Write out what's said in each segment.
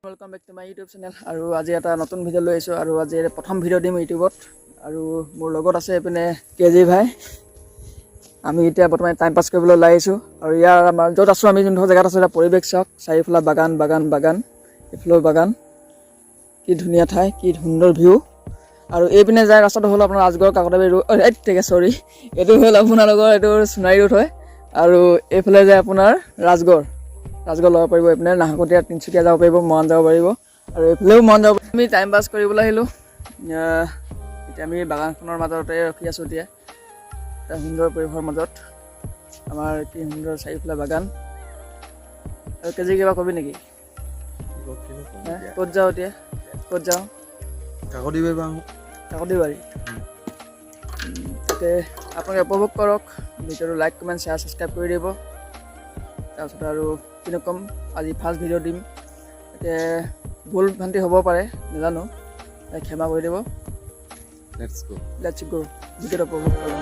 Welcome back to my YouTube channel. আৰু আজি এটা নতুন ভিডিঅ' লৈ আহিছোঁ আৰু আজি প্ৰথম ভিডিঅ' দিম ইউটিউবত। আৰু মোৰ লগত আছে এইপিনে কে জি ভাই। আমি এতিয়া বৰ্তমান টাইম পাছ কৰিবলৈ ওলাই আহিছোঁ। আৰু ইয়াৰ আমাৰ য'ত আছোঁ, আমি যোনটো জেগাত আছোঁ, এতিয়া পৰিৱেশ চাওক, চাৰিওফালে বাগান বাগান বাগান, এইফালেও বাগান। কি ধুনীয়া ঠাই, কি সুন্দৰ ভিউ! আৰু এইপিনে যায় ৰাস্তাটো হ'ল আপোনাৰ ৰাজগড় কাকতাবাৰী ৰোড। ঠিক আছে, চৰি, এইটো হ'ল আপোনালোকৰ এইটো সোণাৰী ৰোড হয়। আৰু এইফালে যায় আপোনাৰ ৰাজগড়, ৰাজগড় ল'ব পাৰিব। এইপিনে নাহৰকটীয়া, তিনিচুকীয়া যাব পাৰিব, মৰাণ যাব পাৰিব আৰু এইফালেও মৰাণ যাব পাৰিব। আমি টাইম পাছ কৰিবলৈ আহিলোঁ। এতিয়া আমি বাগানখনৰ মাজতে ৰখি আছোঁ এতিয়া, এটা সুন্দৰ পৰিৱেশৰ মাজত। আমাৰ কি সুন্দৰ চাৰিওফালে বাগান। আৰু কেজি কিবা কবি নেকি? হে? ক'ত যাওঁ এতিয়া? ক'ত যাওঁ? কাকতি বাৰী আহোঁ। কাকতিবাৰী। তাতে আপোনালোকে উপভোগ কৰক ভিডিঅ'টো। লাইক, কমেণ্ট, শ্বেয়াৰ, ছাবস্ক্ৰাইব কৰি দিব। তাৰপিছত আৰু কিনো ক'ম, আজি ফাৰ্ষ্ট ভিডিঅ' দিম। তাতে ভুল ভ্ৰান্তি হ'ব পাৰে, নাজানো, তাই ক্ষমা কৰি দিব। Let's go. Let's go, ভিডিঅ'টো উপভোগ কৰক।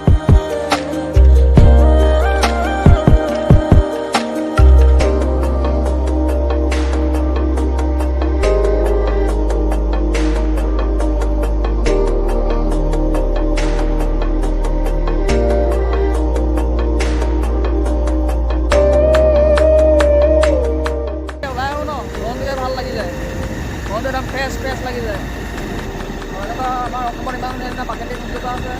ওলাই আহোঁ ন, মনটোকে ভাল লাগি যায়, মনটো একদম ফ্ৰেছ ফ্ৰেছ লাগি যায়। আৰু এনেকুৱা আমাৰ অসমত ইমান ধুনীয়া ধুনীয়া প্ৰাকৃতিক সৌন্দৰ্য আছে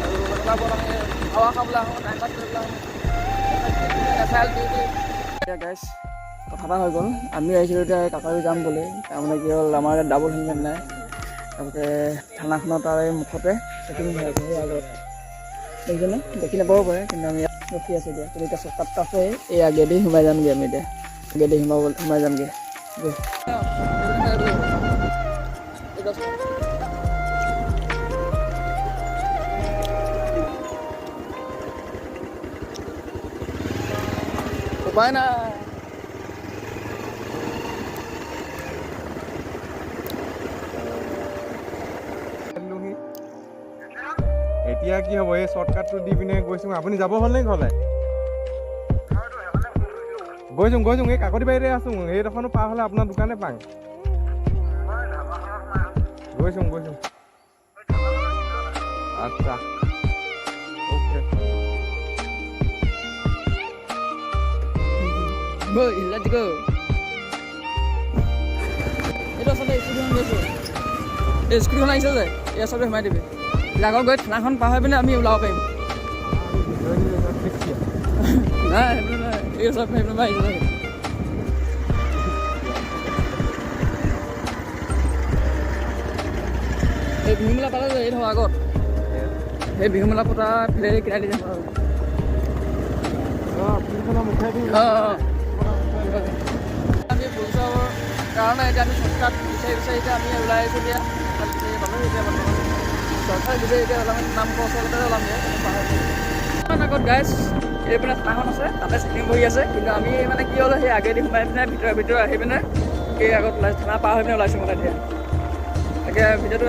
আৰু এনেকুৱাবোৰত আমি হাৱা খাবলৈ আহোঁ, টাইম পাছ কৰিবলৈ আহোঁ, নেচাৰেল বিউটি। এতিয়া গাইছ, কথা এটা হৈ গ'ল। আমি আহিছিলোঁ এতিয়া কাকতি যাম বুলি। তাৰমানে কি হ'ল, আমাৰ ইয়াত ডাবল হেলমেট নাই। তাৰপিছতে থানাখনৰ তাৰে মুখতে চেকিং হৈ আছে, সেই আগত দেখিছেনে? দেখি নাপাব পাৰে, কিন্তু আমি ইয়াত ৰখি আছোঁ এতিয়া। কিন্তু এতিয়া চকাত আছে, এই আগেদি সোমাই যামগৈ আমি। এতিয়া আগেদি সোমাই যামগৈ। গৈ। উপায় নাই। এতিয়া কি হ'ব? এই শ্বৰ্টকাটটো দি পিনে গৈছোঁ। আপুনি যাব হ'ল নেকি ঘৰলৈ? গৈছোঁ গৈছোঁ, এই কাকতি বাৰীতে আছোঁ। এইডোখৰনো পাৰ হ'লে আপোনাৰ দোকানে পাম। গৈছোঁ গৈছোঁ। আচ্ছা, okay. Go, let's go. এইটো আচলতে স্কুটিখন গৈছোঁ, এই স্কুটিখন আহিছে যে, এই আচলতে সোমাই দিবি। আগত গৈ থানাখন পাৰ হৈ পিনে আমি ওলাব পাৰিম। নাই, সেইফালে নাই, এই ওচৰত সেইফালে পৰা আহিছে চাগে। এই বিহুমেলা পালে যে, এই ধৰ আগত সেই বিহুমেলা পতা ফেলে কিনাই দিছে। অঁ, আমি পুলিচৰ কাৰণে এতিয়া আমি চৰ্টকাট বিচাৰি বিচাৰি এতিয়া আমি ওলাই আহিছোঁ। এতিয়া চৰ্টকাট বিচাৰি পালোঁ। এতিয়া বৰ্তমান চৰ্টকাট বিচাৰি এতিয়া ওলাম, নামঘৰ ওচৰতে ওলামগৈ। আগত গাইছ, এইপিনে থানাখন আছে, তাতে চেকিং বহি আছে। কিন্তু আমি মানে কি হ'ল, সেই আগেদি সোমাই পিনে ভিতৰে ভিতৰে আহি পিনে সেই আগত ওলাই থানা পাৰ হৈ পিনে ওলাইছোঁ। মানে এতিয়া তাকে ভিডিঅ'টো